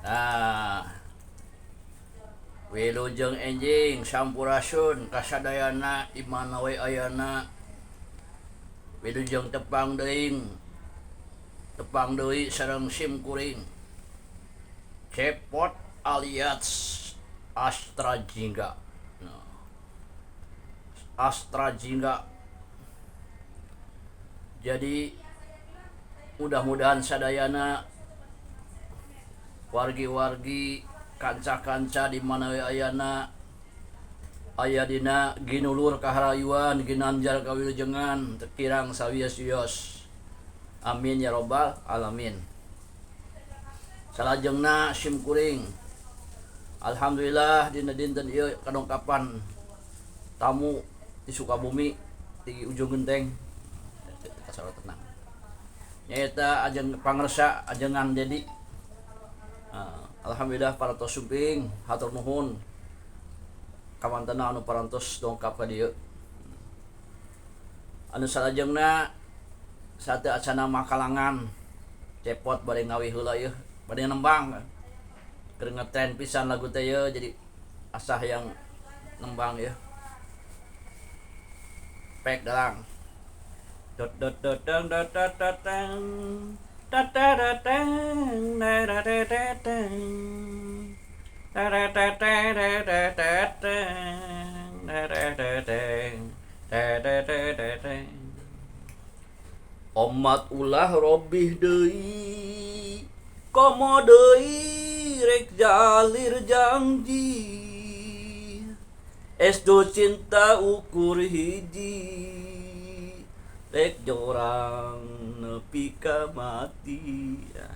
Nah, wilujeng enjing sampurasun kasadayana di mana we ayana. Wilujeng tepang deui, tepang deui sareng sim kuring Cepot alias Astra Jingga. Nah, Astra Jingga. Jadi mudah-mudahan sadayana wargi-wargi, kanca-kanca di mana we ayana, aya dina ginulur kaharayuan, ginanjar kawilujengan, teu kirang sawios-wios. Amin ya robbal alamin. Salajengna sim kuring, alhamdulillah dina dinten ieu kadongkapan tamu di Sukabumi, di Ujung Genteng, kasar tenang, nyaeta ajeng pangersa ajengan Dedi. Alhamdulillah parantos sumping, hatur nuhun kamantena anu parantos dongkap ka dieu. Anu salajengna, sateuacana makalangan Cepot bade ngawi heula yeuh, bade nembang. Keur ngetren pisan lagu teh yeuh, jadi asa hayang nembang yeuh. Pek dalang. Dot dot dot dang dot dot dot dang. Da da da dang da da da da dang. Da da da da da da da dang. Da da da dang. Da da da da dang. Omat ulah robih deui, komo deui rek jalir janji, estu cinta ukur hiji, rek jorang nepi ka mati ya.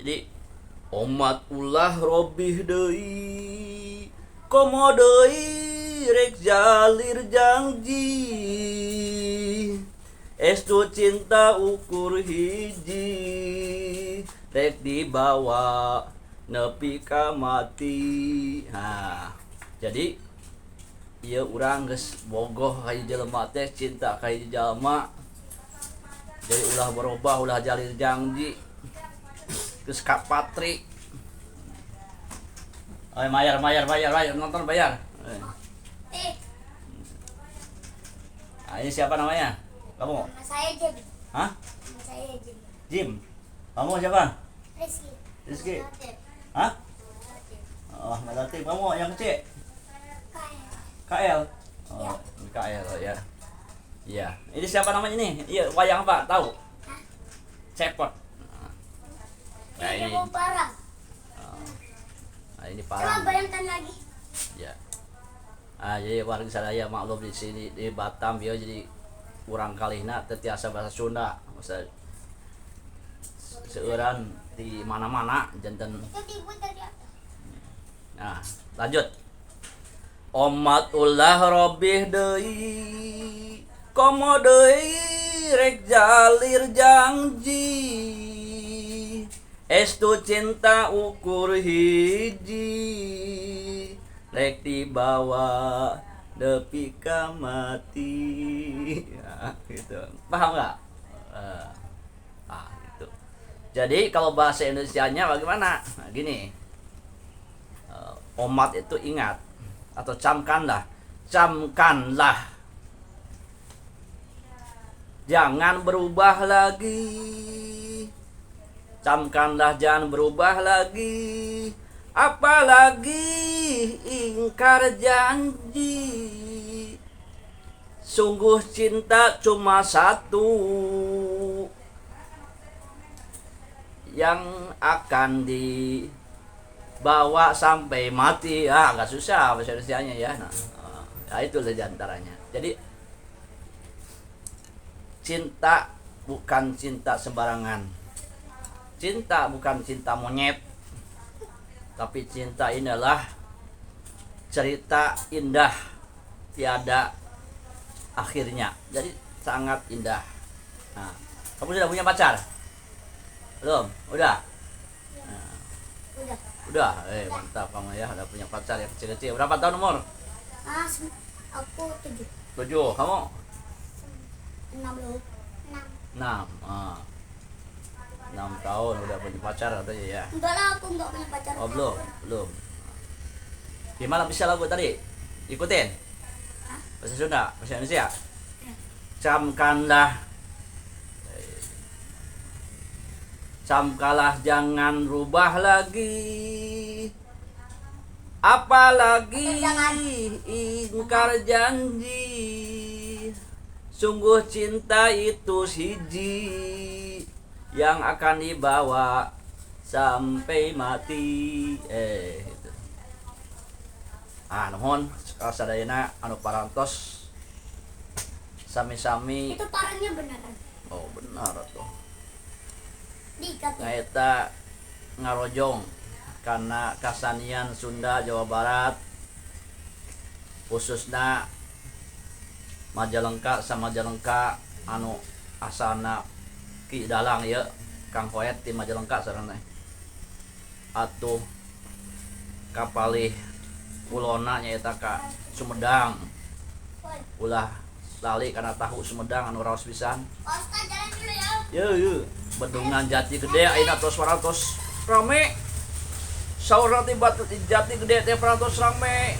Jadi omat ulah robih deui, komo deui rek jalir janji, estu cinta ukur hiji, rek dibawa nepi ka mati. Nah, jadi ieu urang geus bogoh ka hiji jelema teh, cinta ka hiji jalma, jadi ulah berubah, ulah jalir janji, geus kapatri. Ayo bayar, bayar, bayar, bayar, nonton bayar. Nah, ini siapa namanya? Kamu? Nama saya Jim. Hah? Nama saya Jim. Jim. Kamu siapa? Rizky. Rizky. Hah? Oh, Ahmad Latif. Kamu yang kecil? KL. KL. Oh, KL ya. Iya. Ini siapa namanya ini? Iya, wayang apa? Tahu? Hah? Cepot. Nah, ini ini. mau parang. Oh. Nah, ini Coba parang. bayangkan lagi. Ya. Ah, jadi warga sadaya maklum di sini di Batam ya, jadi kurang kalihna teu tiasa bahasa Sunda. Bahasa seueuran di mana-mana janten. Itu dibuat dari apa? Nah, lanjut. Omat ulah robih deui, komo deui rek jalir janji, estu cinta ukur hiji, rek dibawa nepi ka mati. Ya, gitu. Paham nggak? Gitu. Jadi kalau bahasa Indonesianya bagaimana? Nah, gini. Omat itu ingat atau camkanlah, camkanlah, jangan berubah lagi, camkanlah jangan berubah lagi, apalagi ingkar janji, sungguh cinta cuma satu yang akan dibawa sampai mati. Ah, agak susah bahasa Indonesianya ya. Nah, ya itu saja antaranya. Jadi cinta bukan cinta sembarangan, cinta bukan cinta monyet, tapi cinta ini adalah cerita indah tiada akhirnya. Jadi sangat indah. Nah, kamu sudah punya pacar? Belum? Udah? Nah. Udah. Udah, mantap kamu ya, udah punya pacar ya kecil-kecil. Berapa tahun umur? Aku 7. 7, kamu? 6 loh. 6. 6. Ah. 6 tahun udah punya pacar katanya ya. Enggak lah, aku enggak punya pacar. Oh, belum, belum. Gimana bisa lagu tadi? Ikutin? Hah? Bahasa Sunda, bahasa Indonesia? Ya. Camkanlah. Camkalah jangan rubah lagi. Apalagi Jangan. Ingkar janji. Sungguh cinta itu siji yang akan dibawa sampai mati. Itu. Ah, nuhun sadayana anu parantos sami-sami. Itu parangnya beneran. Oh, benar tuh. Diikat ya. Ngaeta ngarojong karena kasanian Sunda Jawa Barat khususnya Majalengka sama Majalengka anu asana Ki Dalang ya Kang Koet di Majalengka sarana atuh kapalih kulona nyaeta ka Sumedang ulah lali karena tahu Sumedang anu raos pisan. Pak Ustaz jalan dulu ya. Ye ye bendungan Jati Gede ayeuna tos parantos rame. Saur ti Batu Jati Gede teh parantos rame.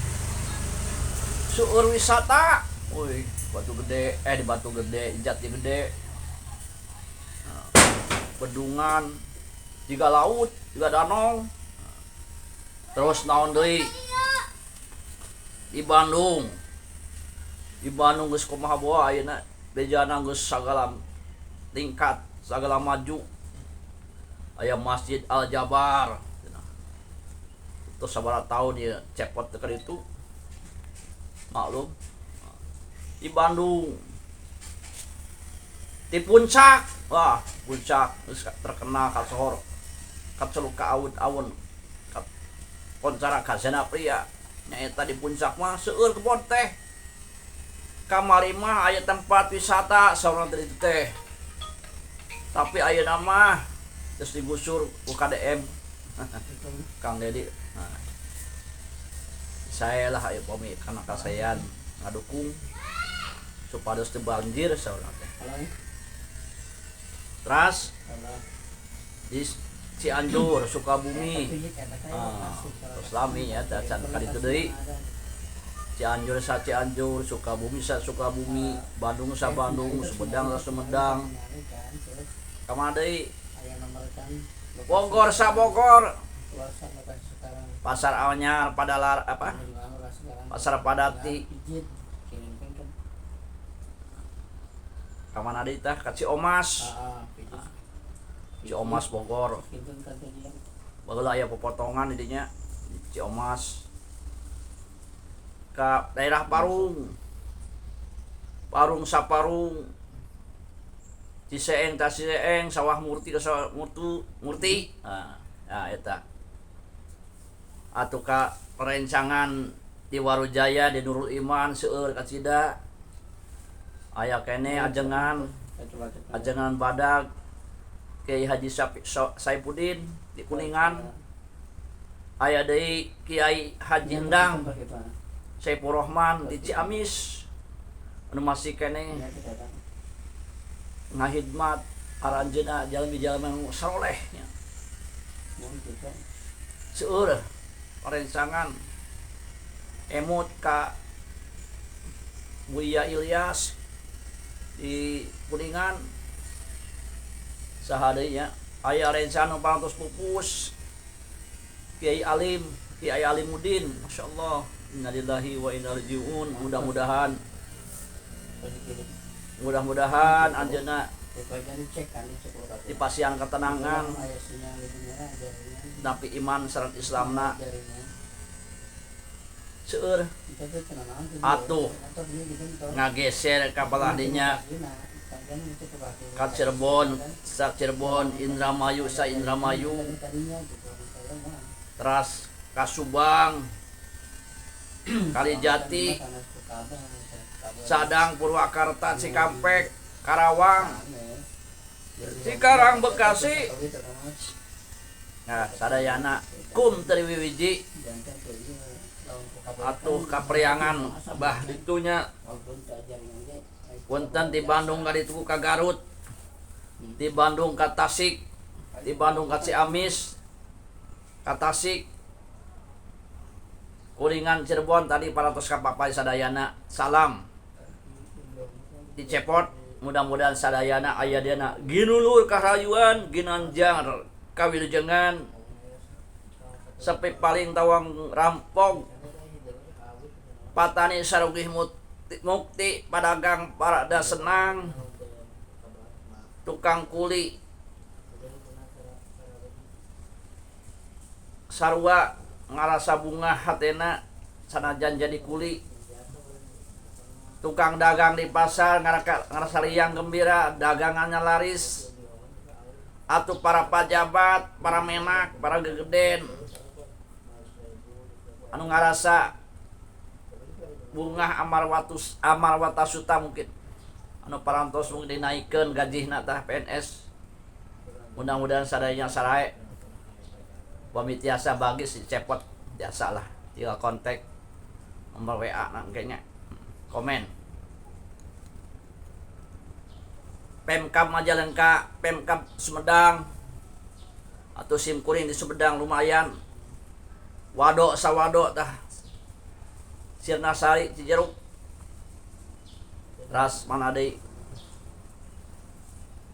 Seueur wisata. Woi, Batu Gede di Batu Gede Jati Gede. Nah, bendungan tiga laut, tiga danau. Terus naon deui? Di Bandung. Di Bandung geus kumaha boa ayeuna bejana geus sagala tingkat, sagala maju. Aya Masjid Al Jabar. Terus sabaraha tahun ya cepot teh itu. Maklum. Di Bandung. Di puncak. Wah, puncak geus terkenal kasohor. Kaceluk ka awun-awun. Koncara kasena pria. Nyaeta di puncak mah seueur kebon teh. Kamari mah aya tempat wisata saurang teh itu teh. Tapi ayeuna mah geus digusur ku KDM. Kang Dedi. Nah. Saya lah ayo pami kana kasayan ngadukung supados teu banjir saurang teh. Terus di Cianjur, Sukabumi. Ah, terus lami ya, can ka ditu deui. Cianjur sa Cianjur, Sukabumi sa Sukabumi, Bandung sa Bandung, Sumedang sa Sumedang. Ka mana deui? Bogor sa Bogor. Pasar Anyar Padalar apa? Pasar Padati. Ka mana deui tah? Ka Ciomas. Ciomas Bogor. Baheula aya popotongan di dinya di Ciomas. Ka daerah Parung. Parung sa Parung. Ciseeng ta Ciseeng, Sawah Murti ka Sawah Murti. Nah, nah eta. Atuh ka perencangan di Warujaya di Nurul Iman seueur kacida. Aya keneh ajengan, ajengan badag Kiai Haji Saifuddin di Kuningan. Aya deui Kiai Haji Endang Saifur Rahman di Ciamis anu masih keneh ngahidmat aranjeunna jalmi-jalmi anu saroleh nya. Seueur parencangan emut ka Buya Ilyas di Kuningan. Saha deui nya aya rencana parantos pupus Kiai Alim, Kiai Alimuddin, masyaallah. Innalillahi wa inna ilaihi rajiun. Mudah-mudahan anjeunna dipasihan ketenangan, tapi iman sareng Islamna seueur atuh ngageser ka belah dinya ka Cirebon, sa Cirebon, Indramayu sa Indramayu, teras ka Subang, Kalijati, Sadang, Purwakarta, Cikampek, Karawang, Cikarang, Bekasi. Nah, sadayana kum teu diwiwiji atuh kapriangan bah ditunya. Punten di Bandung ka ditu ka Garut, di Bandung ka Tasik, Di Bandung ka Ciamis, ka Tasik, Kuningan, Cirebon tadi parantos ka papay sadayana. Salam di Cepot, mudah-mudahan sadayana aya dina ginulur karayuan, ginanjar kawilujengan, sepi paling tawang rampog, patani sarugih mukti, padagang parada senang, tukang kuli sarua ngarasa bungah hatena sanajan jadi kuli, tukang dagang di pasar ngarasa riang gembira dagangannya laris, atau para pajabat, para menak, para gegeden anu ngarasa bungah amarwatus amarwatasuta mungkin anu parantos mungkin dinaikkeun gajihna tah PNS. Mudah-mudahan sadayana sarae. Pami tiasa bagi si Cepot biasa lah, tinggal kontak nomor WA nang kayaknya komen. Pemkab Majalengka, Pemkab Sumedang atau sim kuring di Sumedang lumayan. Wado sawado tah Sirnasari Cijeruk. Teras mana deui?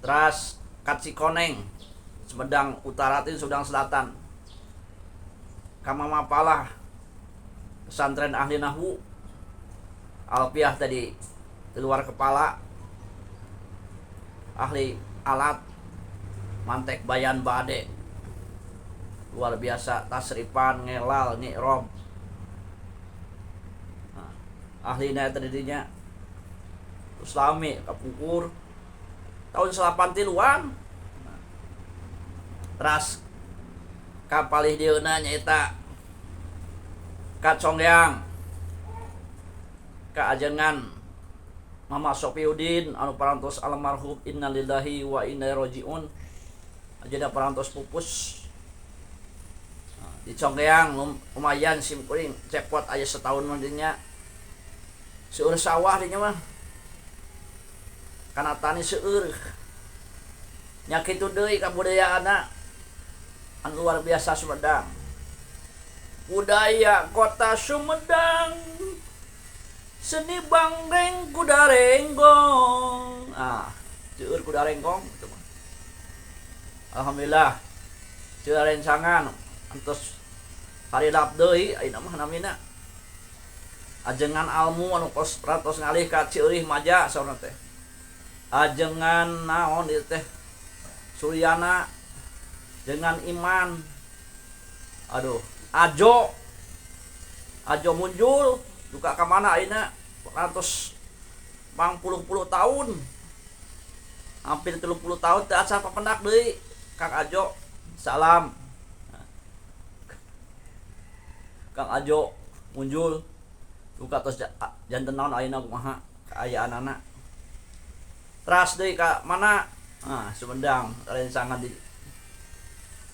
Teras Kacikoneng, Sumedang Utara itu Sumedang Selatan. Kamamapalah pesantren ahli nahwu Alpiah tadi di luar kepala ahli alat mantek bayan bade luar biasa tasrifan ngelal ngirob. Nah, ahlina tadinya Islami kapungkur tahun 83-an. Nah, teras kapalih dieuna nyaeta ka Conggeang ka ajengan Mama Sopiudin anu parantos almarhum, innalillahi wa inna ilaihi rajiun, ajeuna parantos pupus. Nah, di Conggeang lumayan sim kuring Cepot aya setahun mah dinya seueur sawah dinya mah kana tani seueur nya kitu deui kabudayaanna anu luar biasa. Sumedang, budaya kota Sumedang, seni bangreng kuda renggong. Ah, seueur kuda renggong gitu mah. Alhamdulillah seueur rencangan antos harilap deui ayeuna mah namina ajengan almu anu kos ratos ngalih ka Ciurih Maja saurna teh ajengan naon ieu teh Suryana dengan Iman, aduh Ajo Ajo muncul duka ka mana ayeuna ratus puluh-puluh tahun, hampir 30 tahun teu acan papendak deui. Kang Ajo, salam Kang Ajo muncul duka tos janten naon ayeuna kumaha kaayaanana. Teras deui ka mana? Ah, Sumedang rencangan di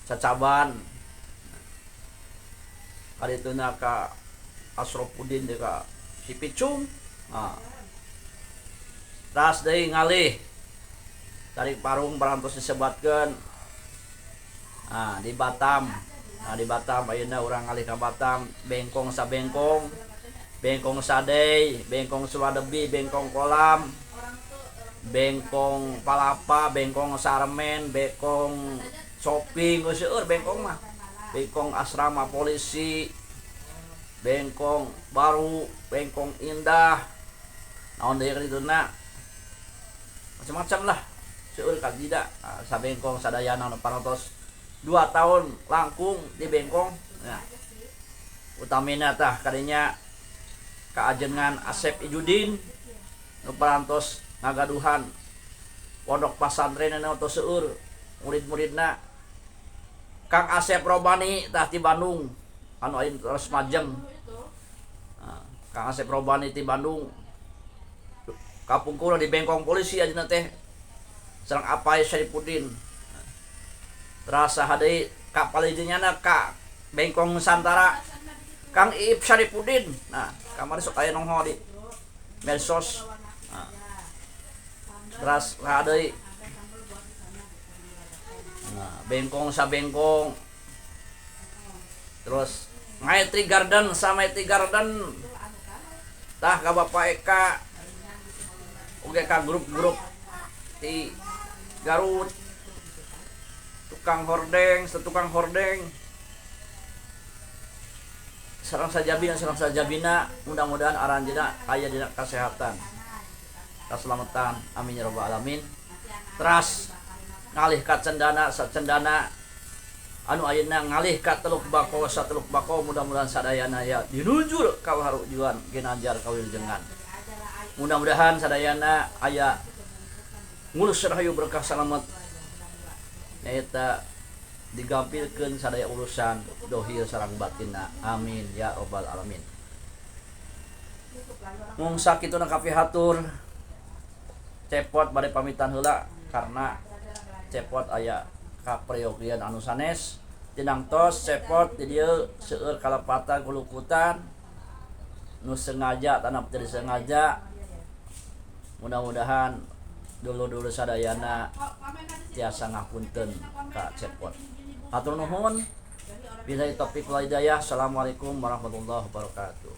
Cacaban kadituna ka Asropudin deui ka Sipicung. Ah, teras deui ngalih tarik parung parantos disebatkeun. Ah, di Batam. Nah, di Batam ayeuna urang ngalih ka Batam, Bengkong sabengkong, Bengkong Sadei, Bengkong Suwadebi, Bengkong Kolam, Bengkong Palapa, Bengkong Sarmen, Bengkong Shopping, seueur Bengkong mah. Bengkong Asrama Polisi, Bengkong Baru, Bengkong Indah. Naon deui dituna? Macam-macam lah. Seueur kajida. Nah, sabengkong sadayana nu parantos 2 tahun langkung di Bengkong. Nah, utamina tah kadinya kaajengan Asep Ijudin nu parantos ngagaduhan pondok pasantren anu tos seueur murid-muridna. Kang Asep Robani tah ti Bandung anu ayeuna terus majeng. Nah, Kang Asep Robani ti Bandung kapungkur di Bengkong polisi ayeuna teh sareng Apai Syarifudin. Terasa deui ka palidinana ka Bengkong Nusantara Kang Iip Syarifudin. Nah, kamari sok aya nongol di medsos. Nah, teras deui Nah, bengkong sa bengkong. Terus Maitri Garden sa Maitri Garden. Tah ka Bapak Eka. Oge ka grup-grup di Garut. Tukang hordeng, setukang hordeng. Sareng sajabina, sareng sajabina, mudah-mudahan aranjeuna aya dina kesehatan, keselamatan, amin ya rabbal alamin. Teras ngalih ka cendana sa cendana anu ayeuna ngalih ka Teluk Bako sa Teluk Bako, mudah-mudahan sadayana ya dinunjul ka harujuan ginanjar kawilujengan. Mudah-mudahan sadayana aya ngurus rahayu berkah salamet, nyaeta digampilkeun sadaya urusan dohir sareng batinna, amin ya rabbal alamin. Mung sakituna kapihatur, Cepot bade pamitan heula karena Cepot aya kaprayogian anu sanes. Tinangtos Cepot di dieu seueur kalepatan kuluputan nu sengaja tanap teu disengaja. Mudah-mudahan dulur-dulur sadayana tiasa ngapunten ka Cepot. Hatur nuhun. Billahi taufiq wal hidayah. Assalamualaikum warahmatullahi wabarakatuh.